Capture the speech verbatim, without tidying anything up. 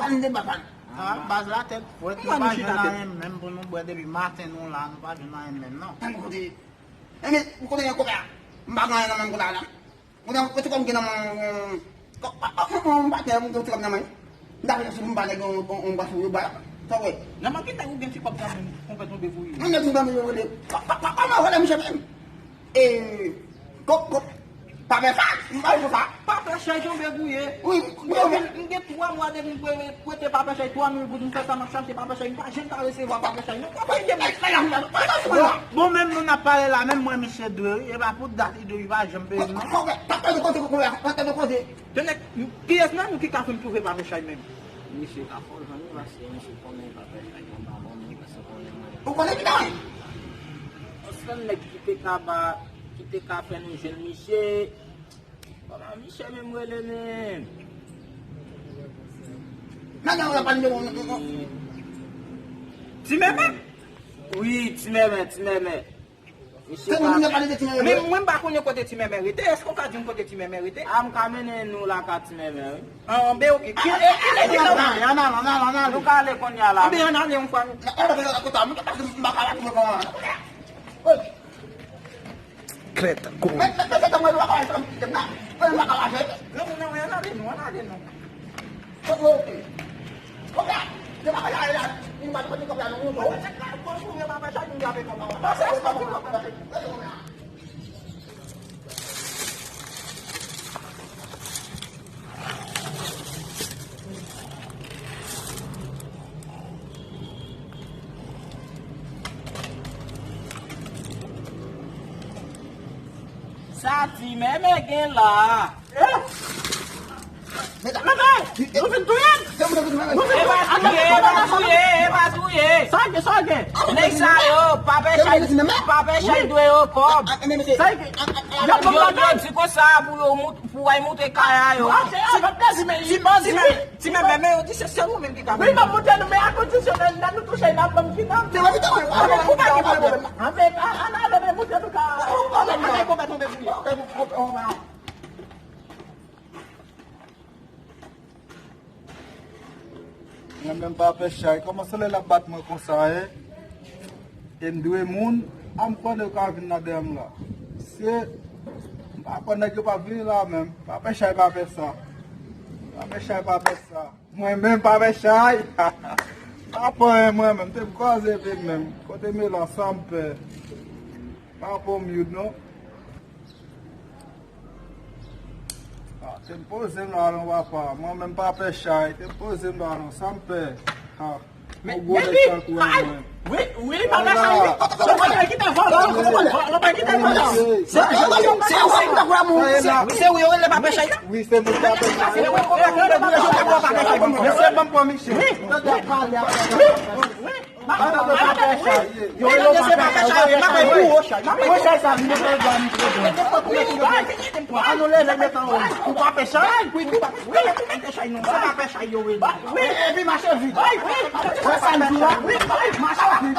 pa nou deba pa nou. Ah, baz la tèt frèt, nou pa jwenn anyen menm pou nou bwè depi maten nou la, nou pa jwenn anyen menm non. Tann kote. Enben, ou konnen yon kòpè a. M pa gen anyen nan men m kounye a la. Ou nan, ou ti kòb gen nan men w, ou, ou, ou, ou pa tè, ou gen ti kòb nan men w. M ta fè sou m pa nèg yon, yon, yon bwat pou yo ba. Sa w wè? Nan men ki nèg ou gen ti kòb nan men w, konpè tonbe pou li. Mwen nèg tonbe nan men yo rele. Pa, pa, pa, pa, pa, vòlè misye menm. E, kòb, kòb. Pa fè sa, m pa fè sa. Pa fè chay tonbe pou ye. Wi, wi, wi. M gen twa mwa depi m pre-, prete Papa Chay twa mil goud, m fè sa, m ap chache Papa Chay, m pa janm ka resevwa Papa Chay non. Papa Chay, m pa janm ka resevwa. Bon, bon, menm nou n ap pale la, menm mwen, misye dwe, wi. E pa pou dat li dwe, li pa janm peye m non. Tande, kiyès nan nou ki ka fè m twouve Papa Chay menm? Misye ka fò zanmi, paske misye konnen Papa Chay, mwen pa bon, misye konnen mwen. Ou konnen ki bagay? Yon sèl nèg ki te ka ba, ki te ka fè nou jwenn misye, kòman misye menm rele menm? Nan, nan, nan, pa nimewo, non, non, non. Ti Mèmè? Wi, Ti Mèmè, Ti Mèmè. Misye pa. Men mwen m pa konnen kote Ti Mèmè rete. Èske w ka di m kote Ti Mèmè rete? A, m ka mennen nou lakay Ti Mèmè, wi. Anben, oke. Ki, e, ki lè ki la? Ann ale, ann ale, ann ale. Nou ka ale kounye a la. Anben, ann ale yon fwa. Krèt, kou. Sa Ti Mèmè gen la? Mèmè! Nou vin touye m! E pa touye, e pa touye, e pa touye! Sa gen, sa gen? Nèg sa yo, Papa Chay, Papa Chay dwe yo kòb. Sa gen? Yo, yo di konsa pou yo mout-, pou w al moute kay a yo. Ti Mèmè, men yo di se sèl ou menm ki ka. Wi, m ap moute nou, men a kondisyon lè nou touche, n ap ban m finans. Se pa ki te wè, ou pa gen pwoblèm. Ann ale, men moute nou ka. Mwen menm Papa Chay, kòman se lè l ap bat mwen konsa, e? E m dwe moun, a m kwè nèg yo ka vin nan dèyè m la. Se, m pa kwè nèg yo p ap vini la menm. Papa Chay pa fè sa. Papa Chay pa fè sa. Mwen menm Papa Chay. Pa pran anyen mwen menm. Te m kwaze epi m menm. Kote m ye la, sa m pè. Pa pran m youn non. Ah, te m poze m la non papa. Mwen menm Papa Chay, te m poze m la non, sa m pè. Ah, yon gwo nèg tankou mwen. Wi, wi, Papa Chay, wi. Ou pa kite vòlò, ou pa kite vòlò. Se, se, se, se, se, se, se, se, se, se, Wi, se moun Papa Chay. Mesye, ban m pran Michel. Wi, wi, wi. Yo, yo, se Papa Chay, m ap bay pou ou, Chay. M ap bay pou ou, Chay, sa vin pou ou. An nou leve met anwo. Ou Papa Chay? Wi, wi, Papa Chay. Wi, Papa Chay, non, se Papa Chay yo, wi. Wi, epi mache vit. Wi, wi. Wè sa m di la? Wi, wi. Mache vit.